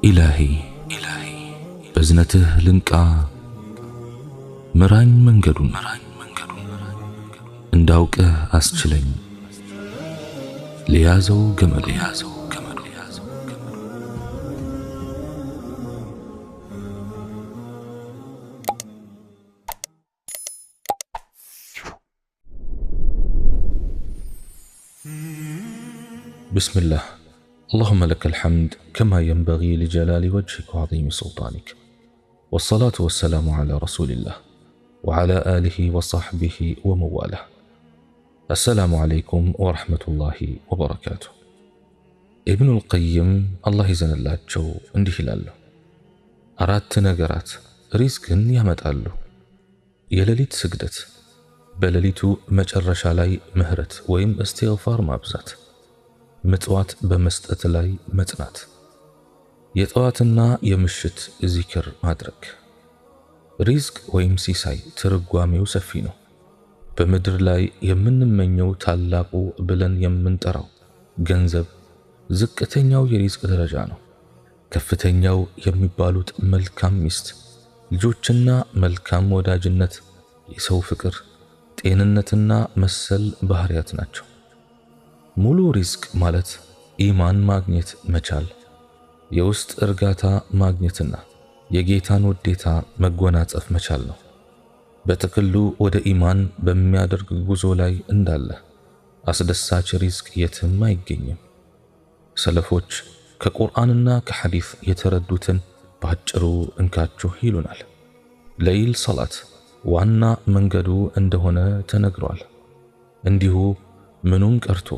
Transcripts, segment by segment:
ኢላሂ በዝነትህ ልንቃ ምራኝ መንገዱን እንዳውቅህ አስችለኝ ليازو جمل بسم الله. اللهم لك الحمد كما ينبغي لجلال وجهك وعظيم سلطانك، والصلاة والسلام على رسول الله وعلى آله وصحبه ومواله. السلام عليكم ورحمة الله وبركاته። ኢብኑል ቀይም አላህ ይዘንላቸው እንዲህ ይላሉ፣ አራት ነገራት ሪዝቅን ያመጣሉ። የሌሊት ስግደት፣ በሌሊቱ መጨረሻ ላይ ምህረት ወይም እስትግፋር ማብዛት፣ ምጽዋት በመስጠት ላይ መጽናት፣ የጠዋትና የምሽት ዚክር ማድረግ። ሪዝቅ ወይም ሲሳይ ትርጓሜው ሰፊ ነው። በምድር ላይ የምንመኘው ታላቁ ብለን የምንጠራው ገንዘብ ዝቅተኛው የሪዝቅ ደረጃ ነው። ከፍተኛው የሚባሉት መልካም ሚስት፣ ልጆችና መልካም ወዳጅነት፣ የሰው ፍቅር፣ ጤንነትና መሰል ባህሪያት ናቸው። ሙሉ ሪዝቅ ማለት ኢማን ማግኘት መቻል፣ የውስጥ እርጋታ ማግኘትና የጌታን ውዴታ መጎናጸፍ መቻል ነው። በጥቅሉ ወደ ኢማን በሚያደርግ ጉዞ ላይ እንዳለ አስደሳች ሪዝቅ የትም አይገኝም። ሰለፎች ከቁርአንና ከሐዲስ የተረዱትን በአጭሩ እንካችሁ ይሉናል። ለይል ሰላት ዋና መንገዱ እንደሆነ ተነግሯል። እንዲሁ ምኑም ቀርቶ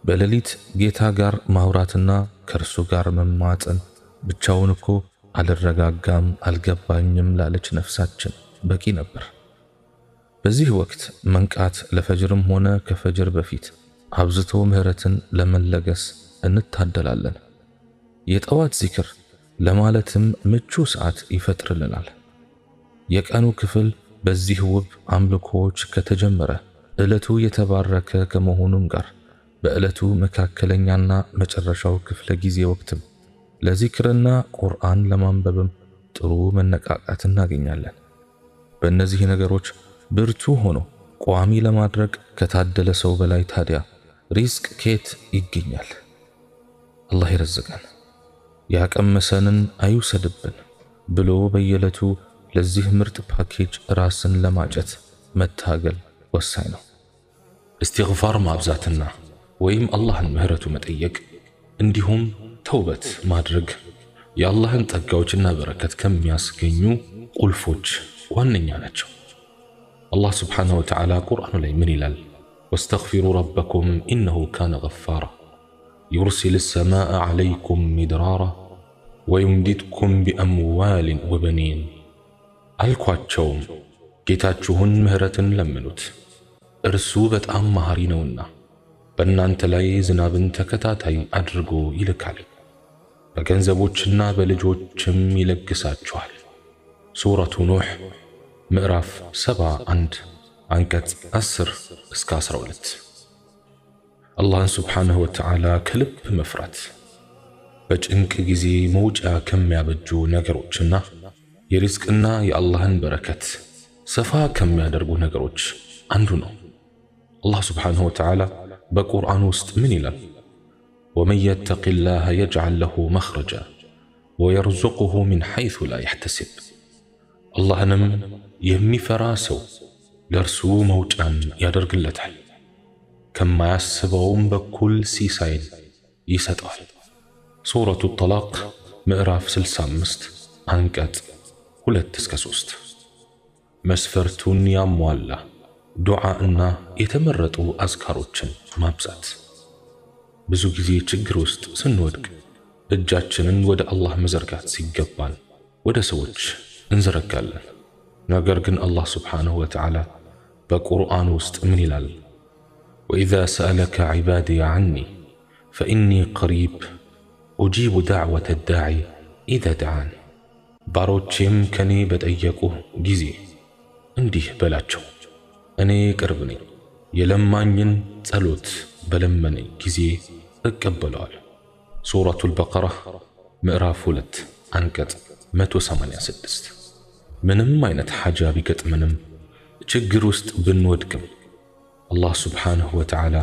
በሌሊት ጌታ ጋር ማውራትና ከእርሱ ጋር መማፀን ብቻውን እኮ አልረጋጋም አልገባኝም ላለች ነፍሳችን በቂ ነበር። በዚህ ወቅት መንቃት ለፈጅርም ሆነ ከፈጅር በፊት አብዝቶ ምህረትን ለመለገስ እንታደላለን። የጠዋት ዚክር ለማለትም ምቹ ሰዓት ይፈጥርልናል። የቀኑ ክፍል በዚህ ውብ አምልኮዎች ከተጀመረ ዕለቱ የተባረከ ከመሆኑም ጋር በዕለቱ መካከለኛና መጨረሻው ክፍለ ጊዜ ወቅትም ለዚክርና ቁርአን ለማንበብም ጥሩ መነቃቃት እናገኛለን። በእነዚህ ነገሮች ብርቱ ሆኖ ቋሚ ለማድረግ ከታደለ ሰው በላይ ታዲያ ሪዝቅ ከየት ይገኛል? አላህ ይረዝቀን፣ ያቀመሰንን አይውሰድብን ብሎ በየዕለቱ ለዚህ ምርጥ ፓኬጅ ራስን ለማጨት መታገል ወሳኝ ነው። እስትግፋር ማብዛትና ወይም አላህን ምህረቱ መጠየቅ እንዲሁም ተውበት ማድረግ የአላህን ጸጋዎችና በረከት ከሚያስገኙ ቁልፎች ዋነኛ ናቸው። አላህ ስብሓነሁ ወተዓላ ቁርአኑ ላይ ምን ይላል? ወስተግፊሩ ረበኩም ኢነሁ ካነ ገፋራ ዩርሲል ሰማአ ዐለይኩም ሚድራራ ወዩምዲድኩም ቢአምዋሊን ወበኒን። አልኳቸውም ጌታችሁን ምህረትን ለምኑት እርሱ በጣም መሐሪ ነውና በእናንተ ላይ ዝናብን ተከታታይ አድርጎ ይልካል፣ በገንዘቦችና በልጆችም ይለግሳችኋል። ሱረቱ ኑሕ ምዕራፍ 71 አንቀጽ 10 እስከ 12። አላህን ስብሓነሁ ወተዓላ ከልብ መፍራት በጭንቅ ጊዜ መውጫ ከሚያበጁ ነገሮችና የሪዝቅና የአላህን በረከት ሰፋ ከሚያደርጉ ነገሮች አንዱ ነው። አላህ ስብሓነሁ ወተዓላ በቁርአን ውስጥ ምን ይላል? ወመን የተቂላህ የጅዐል ለሁ መኽረጃ ወየርዙቅሁ ሚን ሐይሱ ላ የሕተሲብ። አላህንም የሚፈራ ሰው ለእርሱ መውጫን ያደርግለታል፣ ከማያስበውም በኩል ሲሳይን ይሰጠዋል። ሱረቱ ጠላቅ ምዕራፍ 65 አንቀጽ 2 እስከ 3። መስፈርቱን ያሟላ ዱዓ እና የተመረጡ አዝካሮችን ማብዛት። ብዙ ጊዜ ችግር ውስጥ ስንወድቅ እጃችንን ወደ አላህ መዘርጋት ሲገባን ወደ ሰዎች እንዘረጋለን። ነገር ግን አላህ ስብሓነሁ ወተዓላ በቁርአን ውስጥ ምን ይላል? ወኢዛ ሰአለከ ዒባዲ ዐኒ ፈኢኒ ቀሪብ ኡጂቡ ዳዕወተ ዳዒ ኢዛ ደዓን። ባሮቼም ከኔ በጠየቁህ ጊዜ እንዲህ በላቸው እኔ ቅርብ ነኝ፣ የለማኝን ጸሎት በለመነኝ ጊዜ እቀበለዋል። ሱረቱል በቀራ ምዕራፍ 2 አንቀጽ 186። ምንም አይነት ሐጃ ቢገጥመንም ችግር ውስጥ ብንወድቅም አላህ ሱብሓነሁ ወተዓላ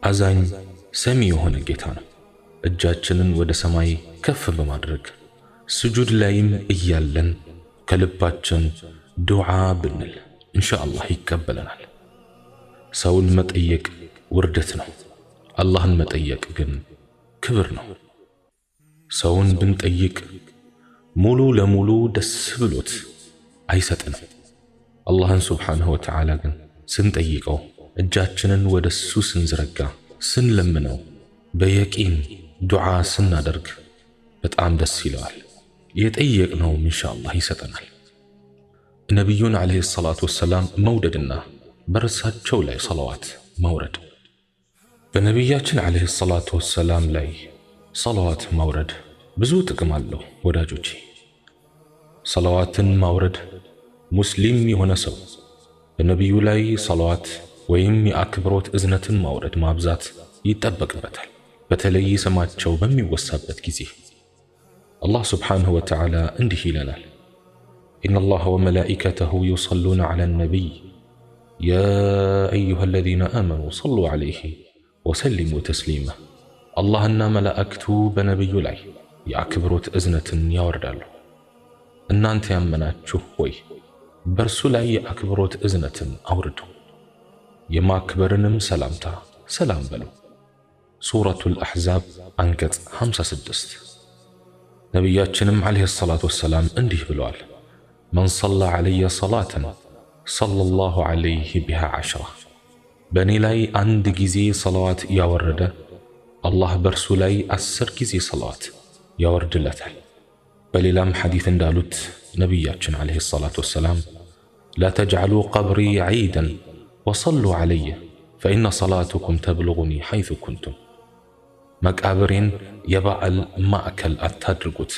አዛኝ ሰሚ የሆነ ጌታ ነው። እጃችንን ወደ ሰማይ ከፍ በማድረግ ስጁድ ላይም እያለን ከልባችን ዱዓ ብንል ኢንሻአላህ ይቀበለናል። ሰውን መጠየቅ ውርደት ነው፣ አላህን መጠየቅ ግን ክብር ነው። ሰውን ብንጠይቅ ሙሉ ለሙሉ ደስ ብሎት አይሰጥንም። አላህን ሱብሓነሁ ወተዓላ ግን ስንጠይቀው እጃችንን ወደ እሱ ስንዘረጋ ስንለምነው በየቂን ዱዓ ስናደርግ በጣም ደስ ይለዋል። የጠየቅነውም ኢንሻአላህ ይሰጠናል። ነቢዩን ዓለይሂ ሰላቱ ወሰላም መውደድና በርሳቸው ላይ ሰለዋት ማውረድ። በነቢያችን ዓለይሂ ሰላቱ ወሰላም ላይ ሰለዋት ማውረድ ብዙ ጥቅም አለው ወዳጆቼ። ሰለዋትን ማውረድ ሙስሊም የሆነ ሰው በነቢዩ ላይ ሰለዋት ወይም የአክብሮት እዝነትን ማውረድ ማብዛት ይጠበቅበታል። በተለይ ስማቸው በሚወሳበት ጊዜ አላህ ሱብሓነሁ ወተዓላ እንዲህ ይለናል፣ ኢነላሃ ወመላኢከተሁ ዩሰሉነ ዐለ ነቢይ ያ አዩሃ አለዚነ አመኑ ሰሉ ዐለይሂ ወሰሊሙ ተስሊማ። አላህና መላእክቱ በነቢዩ ላይ የአክብሮት እዝነትን ያወርዳሉ። እናንተ ያመናችሁ ሆይ በእርሱ ላይ የአክብሮት እዝነትን አውርዱ፣ የማክበርንም ሰላምታ ሰላም በሉ። ሱረቱል አሕዛብ አንቀጽ 56። ነቢያችንም ዓለይሂ ሰላቱ ወሰላም እንዲህ ብለዋል፣ መን ሰላ ዐለየ ሰላተን ሰለላሁ ዐለይሂ ቢሃ ዐሽራ። በእኔ ላይ አንድ ጊዜ ሰለዋት ያወረደ አላህ በእርሱ ላይ 10 ጊዜ ሰለዋት ያወርድለታል። በሌላም ሐዲት እንዳሉት ነቢያችን ዓለይሂ ሰላቱ ወሰላም ላ ተጅዐሉ ቀብሪ ዒደን ወሰሉ ዐለየ ፈኢነ ሰላቱኩም ተብልጉኒ ሐይቱ ኩንቱም። መቃብሬን የበዓል ማዕከል አታድርጉት፣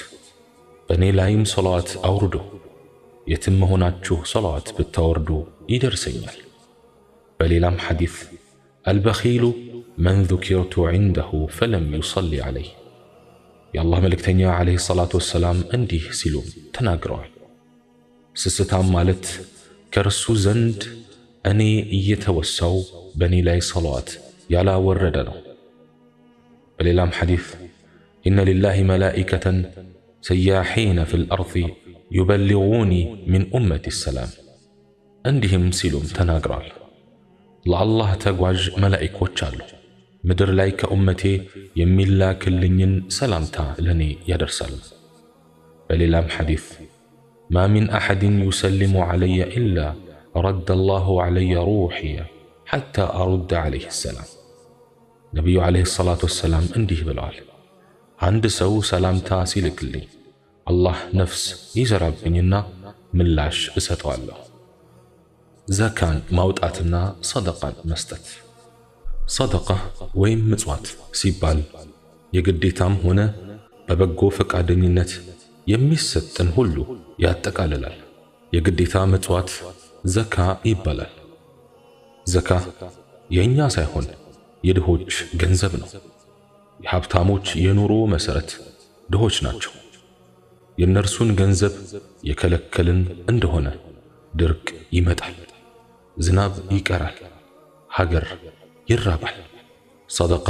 በእኔ ላይም ሰለዋት አውርዱ፣ የትም መሆናችሁ ሰለዋት ብታወርዱ ይደርሰኛል። በሌላም ሐዲት አልበኺሉ መን ذكرت عنده فلم يصلي عليه። የአላህ መልእክተኛ ዓለይሂ ሰላቱ ወሰላም እንዲህ ሲሉ ተናግረዋል። ስስታም ማለት ከእርሱ ዘንድ እኔ እየተወሳው በእኔ ላይ ሰለዋት ያላወረደ ነው። በሌላም ሐዲት إن لله ملائكة سياحين في الأرض يبلغوني من أمتي السلام። እንዲህም ሲሉም ተናግረዋል። ለአላህ ተጓዥ መላኢኮች አሉ፣ ምድር ላይ ከኡመቴ የሚላክልኝን ሰላምታ ለኔ ያደርሳሉ። በሌላም ሐዲት ما من أحد يسلم علي إلا رد الله علي روحي حتى أرد عليه السلام። ነቢዩ ዓለይሂ ሰላቱ ወሰላም እንዲህ ብለዋል፣ አንድ ሰው ሰላምታ ሲልክልኝ አላህ ነፍስ ይዘራብኝና ምላሽ እሰጠዋለሁ። ዘካን ማውጣትና ሰደቃን መስጠት። ሰደቃ ወይም ምጽዋት ሲባል የግዴታም ሆነ በበጎ ፈቃደኝነት የሚሰጥን ሁሉ ያጠቃልላል። የግዴታ ምጽዋት ዘካ ይባላል። ዘካ የእኛ ሳይሆን የድሆች ገንዘብ ነው። የሀብታሞች የኑሮ መሰረት ድሆች ናቸው። የእነርሱን ገንዘብ የከለከልን እንደሆነ ድርቅ ይመጣል፣ ዝናብ ይቀራል፣ ሀገር ይራባል። ሰደቃ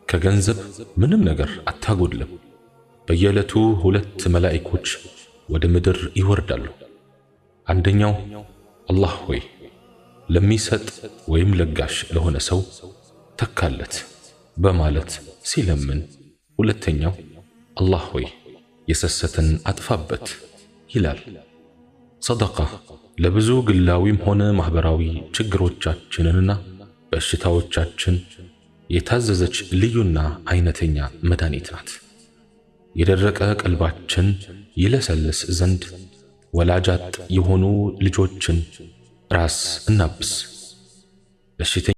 ከገንዘብ ምንም ነገር አታጎድልም። በየዕለቱ 2 መላኢኮች ወደ ምድር ይወርዳሉ። አንደኛው አላህ ሆይ ለሚሰጥ ወይም ለጋሽ ለሆነ ሰው ተካለት በማለት ሲለምን፣ ሁለተኛው አላህ ሆይ የሰሰትን አጥፋበት ይላል። ሰደቃ ለብዙ ግላዊም ሆነ ማህበራዊ ችግሮቻችንንና በሽታዎቻችን የታዘዘች ልዩና አይነተኛ መድኃኒት ናት። የደረቀ ቀልባችን ይለሰልስ ዘንድ ወላጅ አጥ የሆኑ ልጆችን ራስ እናብስ። በሽተኛ